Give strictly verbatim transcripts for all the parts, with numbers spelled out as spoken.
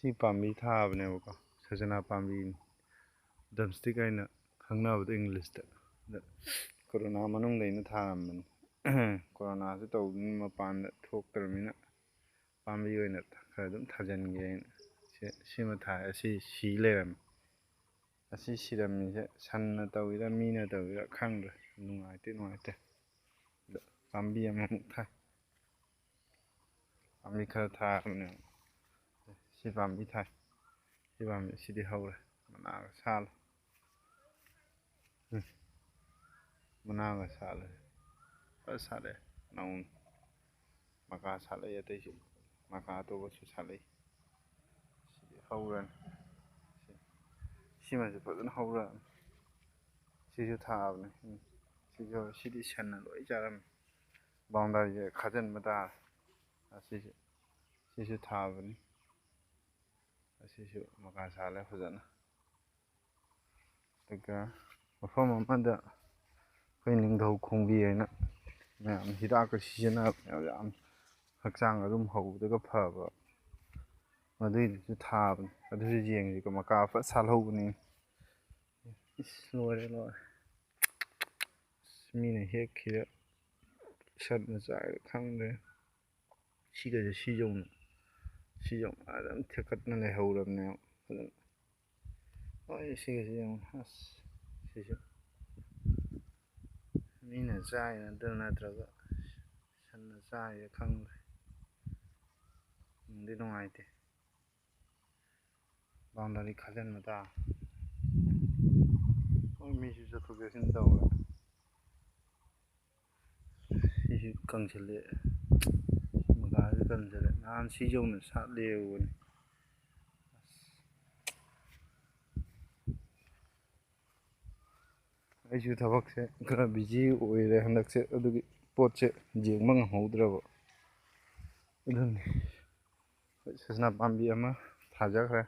ꯁꯤ ꯄꯥꯝꯕꯤ ꯊꯥꯕꯅꯦꯕꯀꯣ, ꯁꯖꯅꯥ ꯄꯥꯝꯕꯤꯅꯤ꯫ ꯗ꯭ꯔꯝꯁꯇꯤꯛ ꯍꯥꯏꯅ ꯈꯪꯅꯕꯗꯣ ꯏꯪꯂꯤꯁꯇ꯫ ꯑꯗ ꯀꯣꯔꯣꯅꯥ ꯃꯅꯨꯡꯗ ꯑꯩꯅ ꯊꯥꯔꯝꯕꯅꯤ꯫ ꯀꯣꯔꯣꯅꯥꯁꯨ ꯇꯧꯕꯅꯤꯅ ꯃꯄꯥꯟꯗ ꯊꯣꯛꯇ꯭ꯔꯕꯅꯤꯅ ꯄꯥꯝꯕꯤ ꯑꯣꯏꯅ ꯈꯔ ꯑꯗꯨꯝ ꯊꯥꯖꯤꯟꯒꯦ ꯍꯥꯏꯅ ꯁꯤ-, ꯁꯤꯃ ꯊꯥꯏ꯫ ꯑꯁꯤ ꯁꯤ ꯂꯩꯔꯝꯃꯦ꯫ ꯑꯁꯤ ꯁꯤꯔꯝꯃꯤꯁꯦ ꯁꯟꯅ ꯇꯧꯔꯤꯔꯥ ꯃꯤꯅ ꯇꯧꯔꯤꯔꯥ ꯈꯪꯗ꯭ꯔꯦ꯫ ꯅꯨꯡꯉꯥꯏꯇꯦ, ꯅꯨꯡꯉꯥꯏꯇꯦ꯫ ꯑꯗ ꯄꯥꯝꯕꯤ ꯑꯃꯃꯨꯛ ꯊꯥꯏ꯫ ꯄꯥꯝꯕꯤ ꯈꯔ ꯊꯥꯕꯅꯦ꯫ ꯁꯤ ꯄꯥꯝꯕꯤ ꯊꯥꯏ꯫ ꯁꯤ ꯄꯥꯝꯕꯤ ꯁꯤꯗꯤ ꯍꯧꯔꯦ꯫ ꯃꯅꯥꯒ ꯁꯥꯠꯂꯦ꯫ ꯎꯝ꯫ ꯃꯅꯥꯒ ꯁꯥꯠꯂꯦ꯫ ꯐꯖ ꯁꯥꯠꯂꯦ꯫ ꯅꯧꯅ꯫ ꯃꯀꯥ ꯁꯥꯠꯂꯛꯏ ꯑꯇꯩꯁꯨ꯫ ꯃꯀꯥ ꯑꯇꯣꯞꯄꯁꯨ ꯁꯥꯠꯂꯛꯏ꯫ ꯁꯤꯗꯤ ꯍꯧꯔꯅꯤ꯫ ꯁꯤ-, ꯁꯤꯃꯁꯨ ꯐꯖꯅ ꯍꯧꯔꯅꯤ꯫ ꯁꯤꯁꯨ ꯊꯥꯕꯅꯤ꯫ ꯎꯝ꯫ ꯁꯤꯁꯨ, ꯁꯤꯗꯤ ꯁꯟꯅ ꯂꯣꯏ ꯆꯥꯔꯝꯃꯤ꯫ ꯕꯥꯎꯟꯗꯔꯤꯁꯦ ꯈꯥꯖꯤꯟꯕ ꯇꯥꯔꯦ꯫ ꯑꯁꯤꯁꯨ, ꯁꯤꯁꯨ ꯊꯥꯕꯅꯤ꯫ ꯑꯁꯤꯁꯨ ꯃꯀꯥ ꯁꯥꯠꯂꯦ ꯐꯖꯅ꯫ ꯑꯗꯨꯒ ꯃꯐꯝ ꯑꯃꯗ ꯑꯩꯈꯣꯏ ꯅꯤꯡꯊꯧ ꯈꯣꯡꯕꯤ ꯍꯥꯏꯅ ꯃꯌꯥꯝ ꯍꯤꯗꯥꯛꯀ ꯁꯤꯖꯤꯟꯅꯕꯅꯦꯕ, ꯌꯥꯝ ꯍꯛꯆꯥꯡ ꯑꯗꯨꯝ ꯍꯧꯕꯗꯒ ꯐꯕ, ꯃꯗꯨꯏꯗꯨꯁꯨ ꯊꯥꯕꯅꯤ꯫ ꯑꯗꯨꯁꯨ ꯌꯦꯡꯁꯤꯀꯣ, ꯃꯀꯥ ꯐꯖ ꯁꯥꯠꯍꯧꯕꯅꯤ꯫ ꯏꯁ, ꯂꯣꯏꯔꯦ, ꯂꯣꯏꯔꯦ꯫ ꯑꯁ, ꯃꯤꯅ ꯍꯦꯛꯈꯤꯗ ꯁꯟꯅ ꯆꯥꯏꯔ ꯈꯪꯗ꯭ꯔꯦ꯫ ꯁꯤꯒꯁꯦ ꯁꯤꯖꯧꯅ, ꯁꯤꯖꯧꯅ ꯑꯗꯨꯝ ꯊꯦꯛꯀꯠꯅ ꯂꯩꯍꯧꯔꯕꯅꯦꯕ ꯐꯖꯅ꯫ ꯍꯣꯏ, ꯁꯤꯒꯁꯦ ꯌꯦꯡꯉꯨ꯫ ꯑꯁ, ꯁꯤꯁꯨ ꯃꯤꯅ ꯆꯥꯏ ꯅꯠꯇ꯭ꯔ-, ꯅꯠꯇ꯭ꯔꯒ ꯁꯟꯅ ꯆꯥꯏꯔ ꯈꯪꯗ꯭ꯔꯦ꯫ ꯅꯨꯡꯗꯤ ꯅꯨꯡꯉꯥꯏꯇꯦ꯫ ꯕꯥꯎꯟꯗꯔꯤ ꯈꯥꯖꯤꯟꯕ ꯇꯥ꯫ ꯍꯣꯏ, ꯃꯤꯁꯨ ꯆꯠꯊꯣꯛ ꯆꯠꯁꯤꯟ ꯇꯧꯔꯦ꯫ ꯁꯤꯁꯨ ꯀꯪꯁꯤꯜꯂꯦ꯫ ꯃꯀꯥꯁꯨ ꯀꯪꯁꯤꯜꯂꯦ꯫ ꯅꯍꯥꯟ ꯁꯤꯖꯧꯅ ꯁꯥꯠꯂꯦ ꯎꯕꯅꯤ꯫ ꯑꯩꯁꯨ ꯊꯕꯛꯁꯦ ꯈꯔ ꯕꯤꯖꯤ ꯑꯣꯏꯔꯦ ꯍꯟꯗꯛꯁꯦ, ꯑꯗꯨꯒꯤ ꯄꯣꯠꯁꯦ ꯌꯦꯡꯕ ꯉꯝꯍꯧꯗ꯭ꯔꯕ꯫ ꯑꯗꯨꯅꯤ꯫ ꯍꯣꯏ, ꯁꯖꯅꯥ ꯄꯥꯝꯕꯤ ꯑꯃ ꯊꯥꯖꯈ꯭ꯔꯦ꯫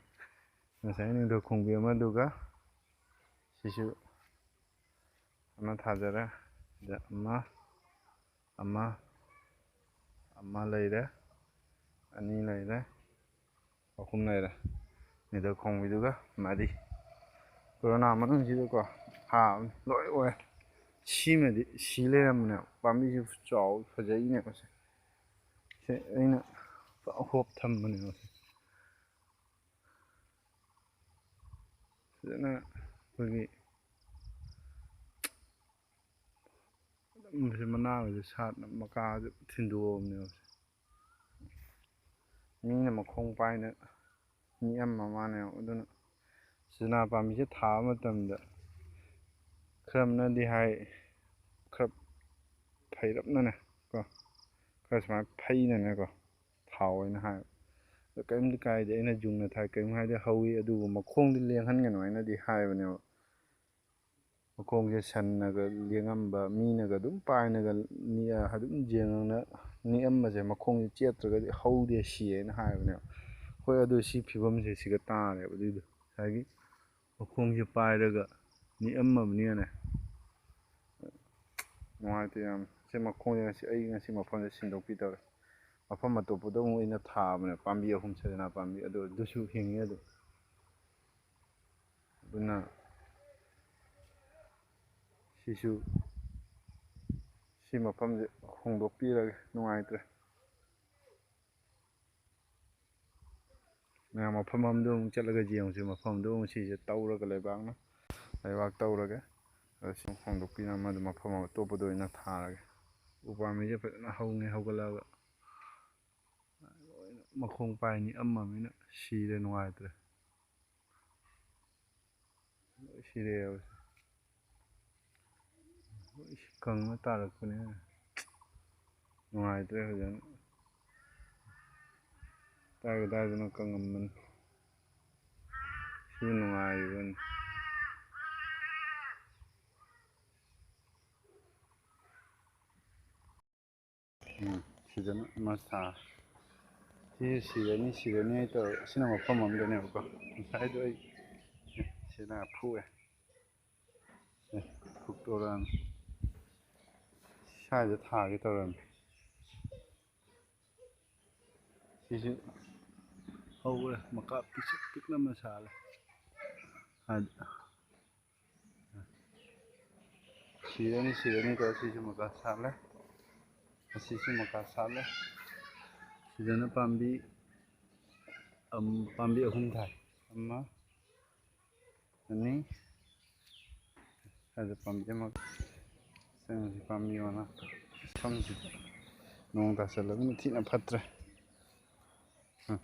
ꯉꯁꯥꯏ ꯅꯤꯡꯊꯧ ꯈꯣꯡꯕꯤ ꯑꯃꯗꯨꯒ ꯁꯤꯁꯨ ꯑꯃ ꯊꯥꯖꯔꯦ꯫ ꯁꯤꯗ ꯑꯃ, ꯑꯃ, ꯑꯃ ꯂꯩꯔꯦ, ꯑꯅꯤ ꯂꯩꯔꯦ, ꯑꯍꯨꯝ ꯂꯩꯔꯦ꯫ ꯃꯤꯗꯜ ꯈꯣꯡꯕꯤꯗꯨꯒ ꯃꯔꯤ꯫ ꯀꯣꯔꯣꯅꯥ ꯃꯅꯨꯡꯁꯤꯗꯀꯣ ꯊꯥꯕꯅꯤ ꯂꯣꯏ ꯑꯣꯏ꯫ ꯁꯤꯃꯗꯤ ꯁꯤ ꯂꯩꯔꯝꯕꯅꯦ꯫ ꯄꯥꯝꯕꯤꯁꯤ ꯆꯥꯎ ꯐꯖꯩꯅꯦ ꯃꯁꯦ꯫ ꯁꯦ ꯑꯩꯅ ꯍꯣꯞ ꯊꯝꯕꯅꯦ ꯃꯁꯦ꯫ ꯐꯖꯅ ꯑꯩꯈꯣꯏꯒꯤ ꯑꯗꯨꯝ ꯃꯅꯥꯒꯁꯦ ꯁꯥꯠꯅ ꯃꯀꯥꯁꯦ ꯊꯤꯟꯗꯣꯛꯑꯕꯅꯦꯕ꯫ ꯃꯤꯅ ꯃꯈꯣꯡ ꯄꯥꯏꯅ ꯅꯤꯛꯑꯝꯕ ꯃꯥꯅꯦꯕ꯫ ꯑꯗꯨꯅ ꯁꯤꯅꯥ ꯄꯥꯝꯕꯤꯁꯦ ꯊꯥꯕ ꯃꯇꯝꯗ ꯈꯔ ꯑꯃꯅꯗꯤ ꯍꯥꯏ, ꯈꯔ ꯐꯩꯔꯞꯅꯅꯦ ꯀꯣ, ꯈꯔ ꯁꯨꯃꯥꯏꯅ ꯐꯩꯅꯅꯦꯀꯣ ꯊꯥꯎ ꯍꯥꯏꯅ ꯍꯥꯏꯕ꯫ ꯑꯗꯣ ꯀꯔꯤꯝꯇ ꯀꯥꯏꯗꯦ, ꯑꯩꯅ ꯌꯨꯡꯅ ꯊꯥꯏ ꯀꯔꯤꯝ ꯍꯥꯏꯗꯦ, ꯍꯧꯋꯤ, ꯑꯗꯨꯕꯨ ꯃꯈꯣꯡꯗꯤ ꯂꯦꯡꯍꯟꯒꯅꯨ ꯍꯥꯏꯅꯗꯤ ꯍꯥꯏꯕꯅꯦꯕ꯫ ꯃꯈꯣꯡꯁꯦ ꯁꯟꯅꯒ ꯂꯦꯡꯉꯝꯕ, ꯃꯤꯅꯒ ꯑꯗꯨꯝ ꯄꯥꯏꯅꯒ ꯅꯤꯛꯑ-, ꯑꯗꯨꯝ ꯌꯦꯡꯉꯒ ꯅꯤꯛꯑꯝꯕꯁꯦ ꯃꯈꯣꯡꯁꯦ ꯆꯦꯠꯇ꯭ꯔꯒꯗꯤ ꯍꯧꯗꯦ, ꯁꯤꯌꯦꯅ ꯍꯥꯏꯕꯅꯦꯕ꯫ ꯍꯣꯏ, ꯑꯗꯨ ꯁꯤ ꯐꯤꯕꯝꯁꯦ ꯁꯤꯒ ꯇꯥꯔꯦꯕ꯫ ꯑꯗꯨꯏꯗꯣ ꯉꯁꯥꯏꯒꯤ ꯃꯈꯣꯡꯁꯦ ꯄꯥꯏꯔꯒ ꯅꯤꯛꯑꯝꯃꯕꯅꯤꯅꯅꯦ, ꯅꯨꯡꯉꯥꯏꯇꯦ ꯌꯥꯝ꯫ ꯁꯤ ꯃꯈꯣꯡꯁꯦ ꯉꯁꯤ, ꯑꯩ ꯉꯁꯤ ꯃꯐꯝꯁꯦ ꯁꯤꯟꯗꯣꯛꯄꯤꯗꯧꯔꯦ꯫ ꯃꯐꯝ ꯑꯇꯣꯞꯄꯗ ꯑꯃꯨꯛ ꯑꯩꯅ ꯊꯥꯕꯅꯦ ꯄꯥꯝꯕꯤ ꯑꯍꯨꯝ ꯁꯗꯅꯥ ꯄꯥꯝꯕꯤ, ꯑꯗꯣ ꯑꯗꯨꯁꯨ ꯍꯤꯡꯉꯤ ꯑꯗꯨꯝ꯫ ꯑꯗꯨꯅ ꯁꯤꯁꯨ, ꯁꯤ ꯃꯐꯝꯁꯦ ꯍꯣꯡꯗꯣꯛꯄꯤꯔꯒꯦ, ꯅꯨꯡꯉꯥꯏꯇ꯭ꯔꯦ꯫ ꯃꯌꯥꯝ ꯃꯐꯝ ꯑꯃꯗ ꯑꯃꯨꯛ ꯆꯠꯂꯒ ꯌꯦꯡꯉꯨꯁꯦ꯫ ꯃꯐꯝꯗꯣ ꯑꯃꯨꯛ ꯁꯤꯁꯦ ꯇꯧꯔꯒ ꯂꯩꯕꯥꯛꯅ, ꯂꯩꯕꯥꯛ ꯇꯧꯔꯒꯦ꯫ ꯑꯗꯣ ꯁꯤ ꯑꯃꯨꯛ ꯍꯣꯡꯗꯣꯛꯄꯤꯔꯒ ꯑꯃꯗ ꯃꯐꯝ ꯑꯇꯣꯞꯄꯗ ꯑꯣꯏꯅ ꯊꯥꯔꯒꯦ꯫ ꯎꯄꯥꯝꯕꯤꯁꯦ ꯐꯖꯅ ꯍꯧꯉꯩ ꯍꯧꯒꯠꯂꯛꯑꯒ ꯂꯣꯏꯅ ꯃꯈꯣꯡ ꯄꯥꯏ ꯅꯤꯛꯑꯝꯃꯕꯅꯤꯅ ꯁꯤꯔꯦ, ꯅꯨꯡꯉꯥꯏꯇ꯭ꯔꯦ꯫ ꯂꯣꯏ ꯁꯤꯔꯦꯕ꯫ ꯂꯣꯏ ꯀꯪꯉ ꯇꯥꯔꯛꯄꯅꯦ꯫ ꯅꯨꯡꯉꯥꯏꯇ꯭ꯔꯦ ꯐꯖꯅ꯫ ꯀꯗꯥꯏ ꯀꯗꯥꯏꯗꯅꯣ ꯀꯪꯉꯝꯕꯅꯤ꯫ ꯁꯤ ꯅꯨꯡꯉꯥꯏꯔꯤꯕꯅꯤ꯫ ꯎꯝ, ꯁꯤꯗꯅ ꯑꯃ ꯊꯥ꯫ ꯁꯤꯁꯨ ꯁꯤꯔꯅꯤ, ꯁꯤꯔꯅꯤ ꯍꯥꯏ ꯇꯧꯔꯦ꯫ ꯁꯤꯅ ꯃꯐꯝ ꯑꯃꯗꯅꯦꯕꯀꯣ꯫ ꯉꯁꯥꯏꯗꯣ ꯑꯩ ꯁꯤꯅ ꯐꯨꯑꯦ꯫ ꯑꯦ, ꯐꯨꯛꯇꯣꯔꯛꯑꯅꯤ꯫ ꯁ꯭ꯋꯥꯏꯗ ꯊꯥꯒꯦ ꯇꯧꯔꯝꯃꯤ꯫ ꯁꯤꯁꯨ ꯍꯧꯔꯦ, ꯃꯀꯥ ꯄꯤꯛꯁꯛ ꯄꯤꯛꯅ ꯑꯃ ꯁꯥꯠꯂꯦ꯫ ꯑꯗ-, ꯁꯤꯔꯅꯤ, ꯁꯤꯔꯅꯤ ꯇꯧꯔ ꯁꯤꯁꯨ ꯃꯀꯥ ꯁꯥꯠꯂꯦ꯫ ꯑꯁꯤꯁꯨ ꯃꯀꯥ ꯁꯥꯠꯂꯦ꯫ ꯁꯤꯗꯅ ꯄꯥꯝꯕꯤ, ꯑꯝ, ꯄꯥꯝꯕꯤ ꯑꯍꯨꯝ ꯊꯥꯏ꯫ ꯑꯃ, ꯑꯅꯤ, ꯑꯗ ꯄꯥꯝꯕꯤ ꯑꯃ ꯆꯪꯉꯁꯤ, ꯄꯥꯝꯕꯤ ꯃꯅꯥꯛꯇ꯫ ꯁꯝꯁꯤꯗ ꯅꯣꯡ ꯇꯥꯁꯜꯂꯕꯅꯤꯅ ꯊꯤꯅ ꯐꯠꯇ꯭ꯔꯦ꯫ ꯎꯝ꯫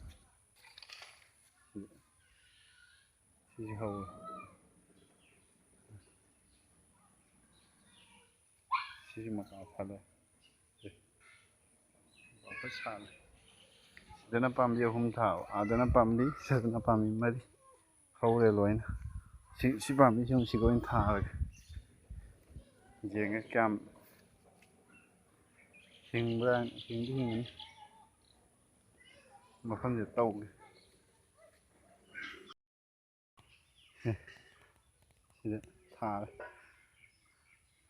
ꯁꯤꯁꯨ ꯍꯧꯋꯦ꯫ ꯁꯤꯁꯨ ꯃꯀꯥ ꯐꯠꯂꯦ꯫ ꯁꯤꯗꯅ ꯄꯥꯝꯕꯤ ꯑꯍꯨꯝ ꯊꯥꯕ, ꯑꯥꯗꯅ ꯄꯥꯝꯕꯤ, ꯁꯤꯗꯅ ꯄꯥꯝꯕꯤ ꯃꯔꯤ ꯍꯧꯔꯦ ꯂꯣꯏꯅ꯫ ꯁꯤ, ꯁꯤ ꯄꯥꯝꯕꯤꯁꯤꯡꯁꯤꯒ ꯑꯣꯏꯅ ꯊꯥꯔꯒꯦ꯫ ꯌꯦꯡꯉꯦ ꯀꯌꯥꯝ ꯍꯤꯡꯕ꯭ꯔꯥ, ꯍꯤꯡꯗꯤ ꯍꯤꯡꯉꯅꯤ꯫ ꯃꯐꯝꯁꯦ ꯇꯧꯒꯦ꯫ ꯁꯤꯗ ꯊꯥꯔꯦ꯫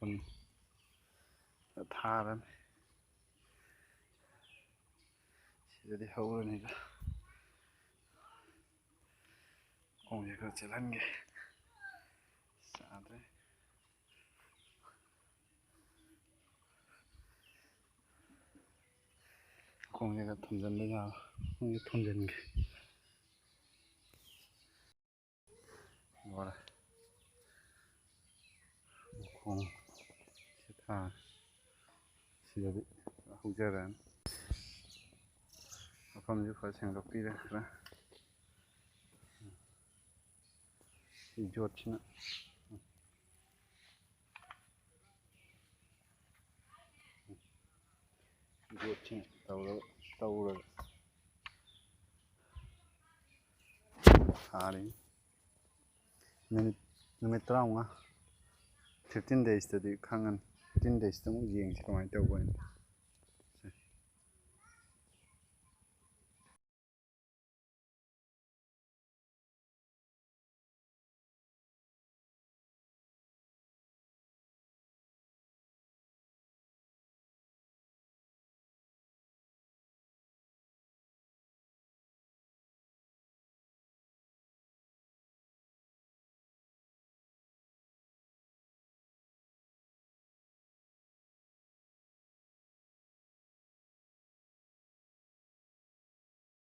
ꯎꯝ꯫ ꯊꯥꯔꯅꯤ꯫ ꯁꯤꯗꯗꯤ ꯍꯧꯔꯅꯤꯗ꯫ ꯈꯣꯡꯁꯦ ꯈꯔ ꯆꯦꯜꯍꯟꯒꯦ꯫ ꯆꯥꯗ꯭ꯔꯦ꯫ ꯈꯣꯡꯁꯦ ꯈꯔ ꯊꯝꯖꯤꯟꯕ ꯌꯥꯕ꯫ ꯈꯣꯡꯁꯦ ꯊꯝꯖꯤꯟꯒꯦ꯫ ꯂꯣꯏꯔꯦ꯫ ꯃꯈꯣꯡ ꯁꯤ ꯊꯥꯔꯦ꯫ ꯁꯤꯗꯗꯤ ꯍꯧꯖꯔꯅꯤ꯫ ꯃꯐꯝꯁꯤ ꯐꯖ ꯁꯦꯡꯗꯣꯛꯄꯤꯔꯦ ꯈꯔ꯫ ꯁꯤ ꯌꯣꯠꯁꯤꯅ꯫ ꯌꯣꯠꯁꯤꯅ ꯇꯧꯔꯒ, ꯇꯧꯔꯒ ꯊꯥꯔꯤꯅꯤ꯫ ꯅꯨꯃꯤꯠ, ꯅꯨꯃꯤꯠ ꯇꯔꯥꯃꯉꯥ, fifteen days ꯇꯗꯤ ꯈꯪꯉꯅꯤ꯫ Fifteen days ꯇ ꯑꯃꯨꯛ ꯌꯦꯡꯁꯤ ꯀꯃꯥꯏꯅ ꯇꯧꯕ ꯍꯥꯏꯅ꯫